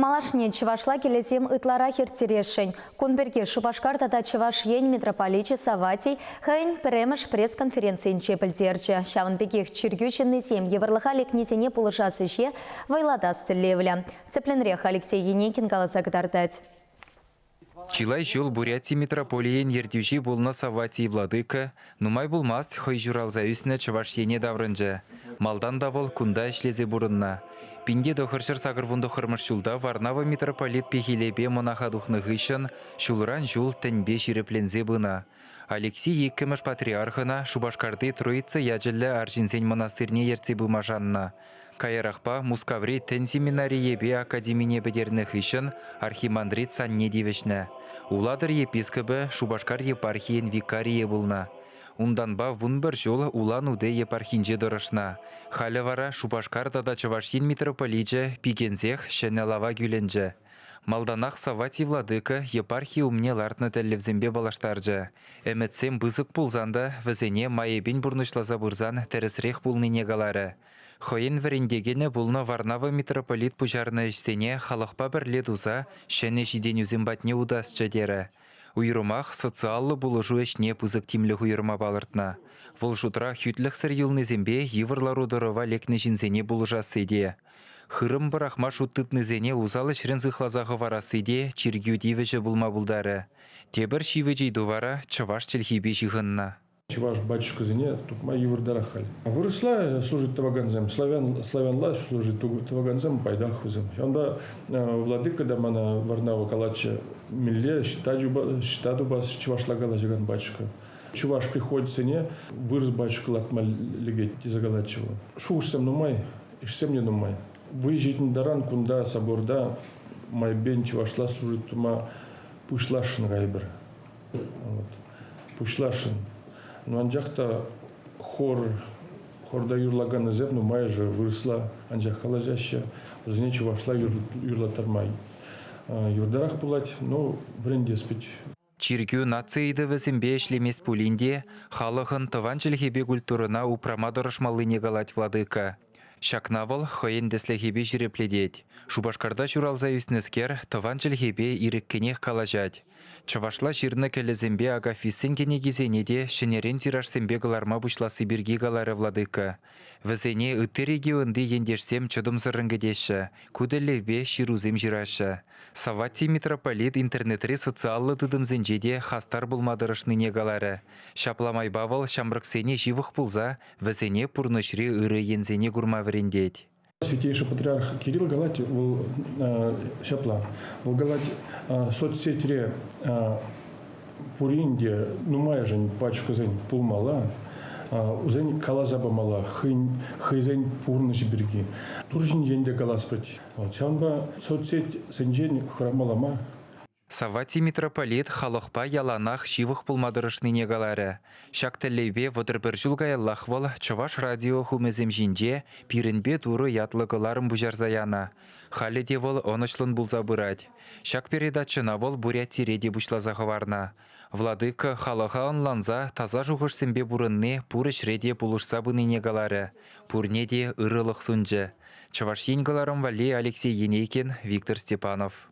Малашне чӑвашла кӗлӗсем ытларах ирттересшӗн. Кун пирки Шупашкар тата Чӑваш Ен митрополичӗ Савватий хӑйӗн пӗрремӗш пресс-конференцийӗнче пӗлтерчӗ. Ҫавӑн пекех чиркӳ ҫыннисем йывӑрлӑха лекнисене пулӑшас ӗҫе вӑйлатас тӗллевлӗ. Тӗплӗнрех Алексей Енейкин каласа кӑтартать. Чылай ҫул Буряти митрополийӗн ертӳҫи пулнӑ Савватий владыка нумай пулмасть хӑй ҫуралса ӳснӗ Чӑваш Ене таврӑнчӗ. Малтан та вӑл кунта ӗҫлесе пурӑннӑ. 1989 ҫулта Варнава митрополит пехилепе монаха тухнӑ хыҫҫӑн ҫулран-ҫул тӗнпе ҫирӗпленсе пынӑ. Алексий иккӗмӗш патриарх ӑна Шупашкарти Троица ячӗллӗ арҫынсен мӑнастирне ертсе пыма шаннӑ. Каярахпа Мускаври тӗн семинарийӗпе академине пӗтернӗ хыҫҫӑн архимандрит санне тивӗҫнӗ. Улатӑр епископӗ Шупашкар епархийӗн викарийӗ пулнӑ. Унтанпа 11 ҫул Улан-Удэ епархинче тӑрӑшнӑ. Халӗ вара Шупашкар тата Чӑваш Ен митрополичӗ пикенсех ҫӗнӗ лава кӳлӗнчӗ. Малтанах Савватий владыка епархи умне лартнӑ тӗллевсемпе паллаштарчӗ. Ӗмӗтсем пысӑк пулсан та вӗсене майӗпен пурнӑҫласа пырсан тӗрӗсрех пулнине каларӗ. Хӑйӗн вӗрентекенӗ пулнӑ Варнава митрополит пуҫарнӑ ӗҫсене халӑхпа пӗрле туса ҫӗнӗ ҫитӗнӳсем патне утасчӗ терӗ. Уйрӑмах социаллӑ пулӑшу ӗҫне пысӑк тимлӗх уйӑрма палӑртнӑ. Вӑл шутра хӳтлӗхсӗр юлнисемпе йывӑр лару-тӑрӑва лекнӗ ҫынсене пулӑшасси те. Хырӑм пӑрахма шут тытнисене усал ӗҫрен сыхласа хӑварасси те чиркӳ тивӗҫӗ пулма пултарӗ. Тепӗр ҫивӗч ыйту вара чӑваш чӗлхипе ҫыхӑннӑ. Чӑваш батюшкӑсене тупма йывӑртарах халь. Вырӑсла служить тӑвакансем, славян, славянла служить тӑвакансем пайтах вӗсем. Ҫавӑнпа владыка та мана Варнава калатчӗ, мӗнле ӑҫта тупас чӑвашла калаҫакан батюшка. Чӑваш приходсене вырӑс батюшка лартма лекет тесе калатчӗ вӑл. Шухӑшсем нумай, ӗҫсем те нумай. Вӑй ҫитнӗ таран кунта соборта майӗпен чӑвашла служить тума пуҫласшӑн кайӑпӑр. Вот. Пуҫласшӑн. Но анчах та хор, хорта юрлаканнисем нумайӑшӗ вырӑсла анчах калаҫаҫҫӗ. Вӗсене чӑвашла юрлаттарма йывӑртарах пулать, но вӗрентес пит. Чиркӳ наци ыйтӑвӗсемпе ӗҫлемест пулин те халӑхӑн тӑван чӗлхепе культурӑна упрама тӑрӑшмаллине калать владыка. Ҫакна вӑл хӑйӗн тӗслӗхӗпе ҫирӗплетет. Шупашкарта ҫуралса ӳснӗскер тӑван чӗлхепе ирӗккӗнех калаҫать. Чӑвашла ҫырнӑ кӗлӗсемпе акафистсен кӗнекисене те ҫӗнӗрен тиражсемпе кӑларма пуҫласси пирки каларӗ владыка. Вӗсене ытти регионти ентешсем чӑтӑмсӑррӑн кӗтеҫҫӗ, ку тӗллевпе ҫырусем ҫыраҫҫӗ. Савватий митрополит интернетри социаллӑ тытӑмсенче те хастар пулма тӑрӑшнине каларӗ. Ҫапла майпа вӑл ҫамрӑксене ҫывӑх пулса вӗсене пурнӑҫри ырӑ енсене курма вӗрентет. Святейший патриарх Кирилл калать, вӑл ҫапла, вӑл калать, соцсетьре пурин те нумайӑшӗн пачкӑсен пулмалла, вӗсен каласа памалла хӑйсен пурнӑҫӗ пирки. Тур ҫинчен те калас пӗт. Ҫавӑнпа соцсетьсенчен хӑрамалла мар. Савватий митрополит халӑхпа яланах ҫывӑх пулма тӑрӑшнине каларӗ. Ҫак тӗллевпе 31 ҫул каяллах вӑл Чӑваш радио хумӗсем ҫинче «Пирӗнпе Турӑ» ятлӑ кӑларӑм пуҫарса янӑ. Халӗ те вӑл ӑнӑҫлӑн пулса пырать. Ҫак передачӑна вӑл Бурятире те пуҫласа хӑварнӑ. Владыка халӑха ӑнланса таса шухӑшсемпе пурӑнни пур ӗҫре те пулӑшса пынине каларӗ, пурне те ырӑлӑх сунчӗ. Чӑваш Ен кӑларӑм валли Алексей Енейкин, Виктор Степанов.